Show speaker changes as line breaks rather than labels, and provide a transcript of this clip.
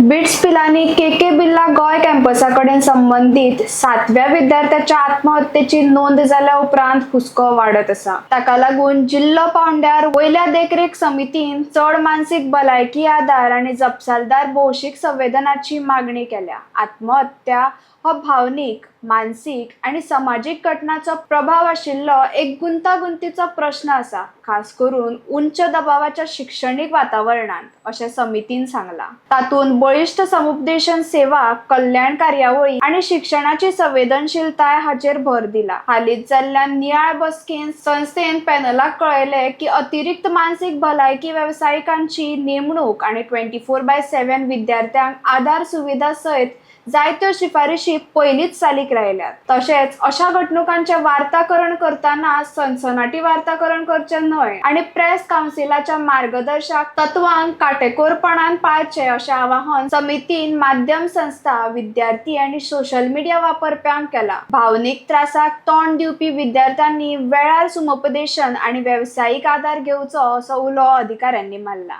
Bits Pilani K K Birla Goa कॅम्पसा कडेन संबंदीत सातव्या विद्यार्थ्याच्या आत्महत्येची नोंद जाल्या उपरांत हुस्को वाडत आसा. ताका लागून जिल्लो पावंड्यार वयल्या देखरेख समितीन चड मानसीक भलायकी आदार आनी जपसालदार भौशीक संवेदनाची मागणी केल्या. आत्महत्या हो भावनीक, मानसीक आनी समाजीक घटनाचो प्रभाव आशिल्लो एक गुंतागुंतीचो प्रश्न आसा, खास करून उंच दबावाच्या शिक्षणीक वातावरणांत, अशें समितीन सांगलां. तातूंत बळिश्ट समुपदेशन सेवा, कल्याण कार्यावळी आनी शिक्षणाची संवेदनशीलताय हाचेर भर दिला. हालींच जाल्ल्या नियाळ बसकेंत संस्थेन पॅनलाक कळयलें की अतिरिक्त मानसीक भलायकी वेवसायिकांची नेमणूक आनी 24/7 विद्यार्थ्यांक आदार सुविधा सयत जायत्यो शिफारशी पयलींच चालीक लायल्यात. तशेंच अशा घडणुकांचें वार्ताकरण करतना सनसनाटी वार्ताकरण करचें न्हय आनी प्रेस कावन्सिलाच्या मार्गदर्शक तत्वांक काटेकोरपणान पाळचें, अशें आवाहन समितीन माध्यम संस्था, विद्यार्थी आनी सोशल मिडिया वापरप्यांक केलां. भावनीक त्रासाक तोंड दिवपी विद्यार्थ्यांनी वेळार समुपदेशन आनी वेवसायीक आदार घेवचो, असो उलो अधिकाऱ्यांनी मारला.